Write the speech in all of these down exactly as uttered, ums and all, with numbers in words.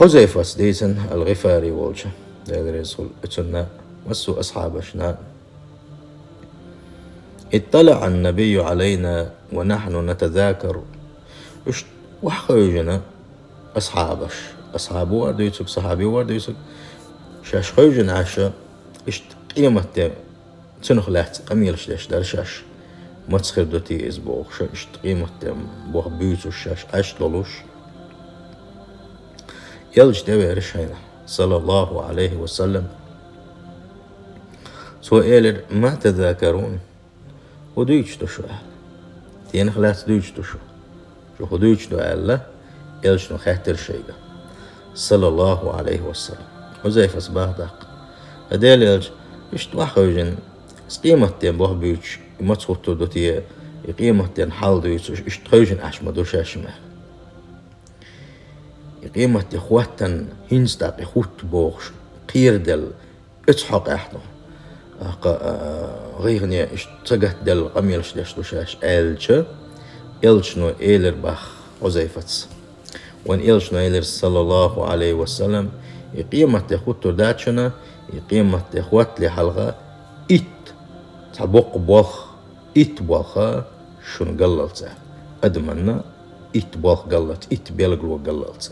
Хьузайфас дийцина, ал-ГӀифари волча, Дела реза хуьлда цунна, массо а асхьабашна: «اطلع النبي علينا ونحن نتذاكر». Иштта вахьа хевшина асхьабаш, асхьабо а дуьйцург, сахьаби а дуьйцург, шаьш хевшина Ӏаш, иштта къематде цунах лаьцна къамелаш деш дара шаьш. Маца хир ду те иза бохуш, иштта къематде боху буьйцуш шаьш Ӏаш долуш. Элча тӀевеара шайна, саллаллаху Ӏалайхи ва саллам. Цо элира: «ما تذاكرون؟» «ХӀун дуьйцуш ду шу?» — аьлла. «Денах лаьцна дуьйцуш ду шу? Шу хӀун дуьйцуш ду?» — аьлла, Элчано хаьттира шайга, саллаллаху Ӏалайхи ва саллам. Хьузайфас бах даккха: «Ай Делан Элча, иштта вахьа хевшина, иза къематден боху буьйцуш, и маца хӀуттур ду те, и къематден хьал дуьйцуш, иштта хевшина Ӏаш ма ду шаьш ма». И къематде хӀоттан хӀинца тӀаккха хӀутту бохуш, кхераделла, оцу хьокъехь ду. Аккха, а, гӀайгӀане иштта ца гатделла къамелаш деш ду шаьш аьлча, Элчано элира бах Хьузайфаца. Вайн Элчано элира, саллаллаху Ӏалайхи ва саллам, и къематде хӀуттур дац шуна, и къематде хӀоттале хьалха итт, цхьа боккха болх, итт болх шуна галлалц. Адаманна итт болх галлалц, итт белгало галлалц.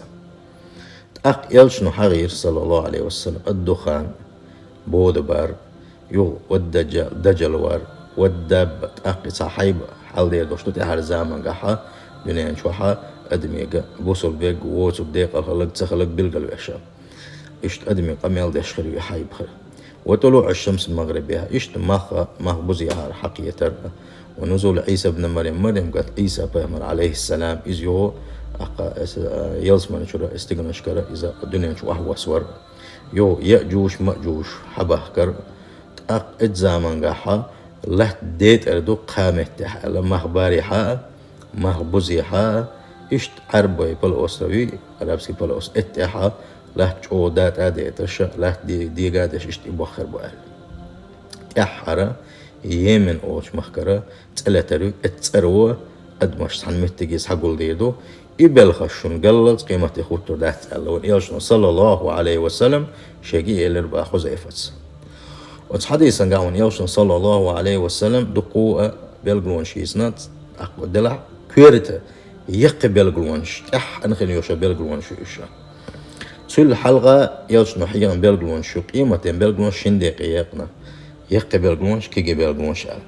ТӀаккха Элчано хьахийра, саллаллаху Ӏалайхи ва саллам, ад-духан, бода бар, юха вад-даджал, даджал вар, вад-дабба, тӀаккха цхьа хьайба хьалдер долуш ду тӀаьхьара замангахьа, дуьнен чохьа, адамега, бусулба верг, воцург, декъала хилларг, ца хилларг билгалвеш. Иштта адамийн къамел деш хир ю и хьайба хир. «وطلوع الشمس من مغربها», иштта мах, мах бузехьара хьакхетар. «ونزول عيسى ابن مريم», Марем кӀант Ӏийса пайхамар, Ӏалайхиссалам, иза юха, аккха, аса, ялсамани чуьра, стиганашкара, иза дуьнен чу охьавоссавар. Юха Яъжуж-Маъжуж хьабахкар. ТӀаккха оцу замангахьа латта детӀар ду кхаа меттехь аьлла, мах барехьа а, мах бузехьа а, иштта Ӏарбойн полуостровий, Арабский полуостров, эттехьа латта чӀогӀа датӀа а деташ, латта де-, дега а деш, иштта и боххар бу аьлла. ТӀаьххьара Йемен олучу махкара цӀе летар ю, эццӀаро адамаш цхьана меттиге схьагулдийр ду, и белхаш шуна галлалц къематде хӀуттур дац аьлла, вайн Элчано, саллаллаху Ӏалайхи ва саллам, шега элира бах Хьузайфаца. Оцу хьадисангахь вайн Элчано, саллаллаху Ӏалайхи ва саллам, дуккха а белгалонаш йийцина, тӀаккха делахь коьрта яккхий белгалонаш, тӀаьххьана хин йолуш йолу белгалонаш ю уьш. Цул хьалха Элчано хьехна белгалонаш ю, къематден белгалонаш шина декъе екъна. Яккхий белгалонаш, кегий белгалонаш аьлла.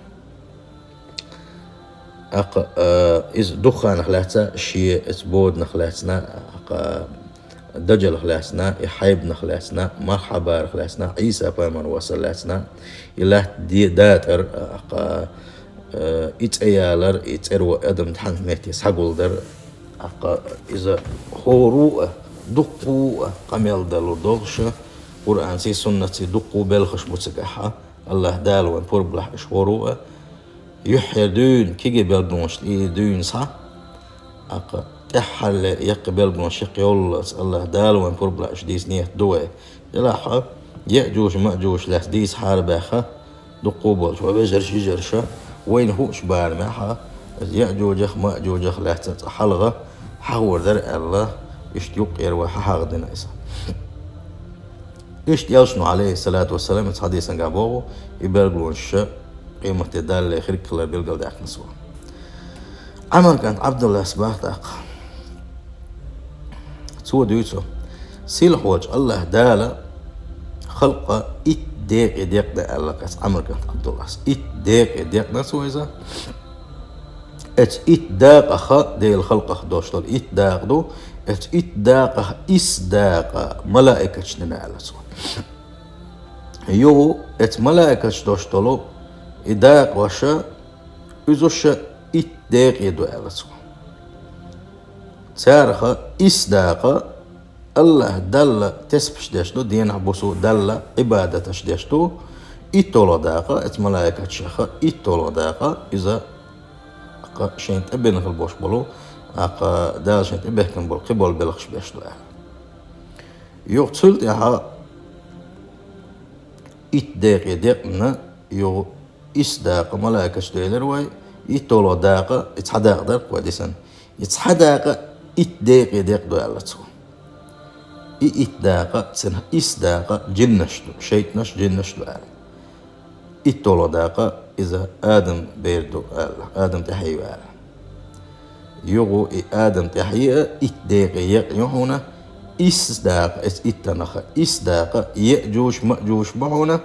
Аккха, а, иза духанах лаьцна, шен иза боданах лаьцна, аккха, даджалах лаьцна, и хьайбанах лаьцна, мах хьабарах лаьцна, Ӏийса пайхамар вассар лаьцна, и латта де-, датӀар, аккха, а, и цӀе ялар, и цӀеро адам тхьана метте схьагулдар, аккха, иза хӀора а, дуккха а къамел далур долуш, Къуръанций, суннатций дуккха а белхаш бу цигахьа. АллахӀ Дала вайн пурба лахь уьш хӀора а, юьххьера дуьйна кегий белгалонаш тӀе дуьйна схьа, аккха, тӀаьххьара яккхий белгалонаш яккха йоллалц АллахӀ Дала вайн пурба лахь уьш дийца нийят ду вай. Делахь а, Яъжуж-Маъжуж лаьцна дийца хьарабаьхна, дуккха а болчу вайн вежарша, йижарша, вайна хууш барамехьа, иза Яъжужах, Маъжужах лаьцна цкъа хьалха хьахор дара аьлла, иштта юккъера вай хьахьахдина иза. Иштта Элчано, Ӏалайхиссалату вассалам, оцу хьадисангахь боху, и белгалонаш къематде далале хирг хилар билгалдаьккхина цо. Ӏамр кӀант Ӏабдуллас бах тӀаккха. Цо дуьйцу: сийлахьчу АллахӀ Дала халкъ итт декъе декъна аьлла-кх оцу Ӏамр кӀант Ӏабдуллас. Итт декъе декъна цо иза. Оцу итт дакъах, Делан халкъах долуш долу итт дакъа ду, оцу итт дакъах исс дакъа малаикаташ дина аьлла цо. Юха оцу малаикаташ долуш долу и дакъош, иза уьш итт декъе ду аьлла цо. Царах исс дакъа АллахӀ Далла тесбихьаш деш ду, денахь-буса Далла Ӏибадаташ деш ду, итталгӀа дакъа, оцу малаикаташах итталгӀа дакъа, иза, аккха, шайна тӀебеана хила болуш болу, аккха, Дала шайна тӀебехкина болу кхин болу белхаш беш ду аьлла. Юха цул тӀаьхьа итт декъе декъна, юха исс дакъа малаикаташ делира вай, итталгӀа дакъа, и цхьа дакъа дара-кх вай дисина. И цхьа дакъа итт декъе декъна ду аьлла цо. И итт дакъа, цун исс дакъа жинаш ду, шайтӀанаш, жинаш ду аьлла. ИтталгӀа дакъа иза Адам бер ду аьлла, Адам тӀехье ю аьлла. Юха и Адам тӀехье а итт декъе екъа ю хьуна, исс дакъа, эцу иттанах исс дакъа Яъжуж-Маъжуж бу хьуна,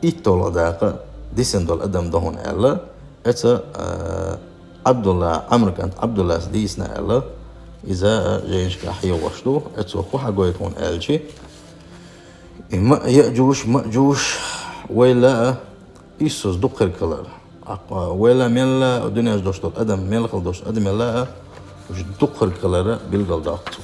итталгӀа дакъа дисина долу адам ду хьуна аьлла, эца, а, Ӏабдулла, Ӏамран кӀант Ӏабдуллас дийцина аьлла, иза, а, жайнашкахь хьехош ду, эцо хӀун хьагойту хьуна аьлча, и Ма-, Яъжуж-Маъжуж вайл а, иссаза дукха хир хилар. Аккха вайл а мел а, дуьнен чу долуш долу адам мел хила долуш адамел а, уьш дукха хир хилар билгалдоккху цо.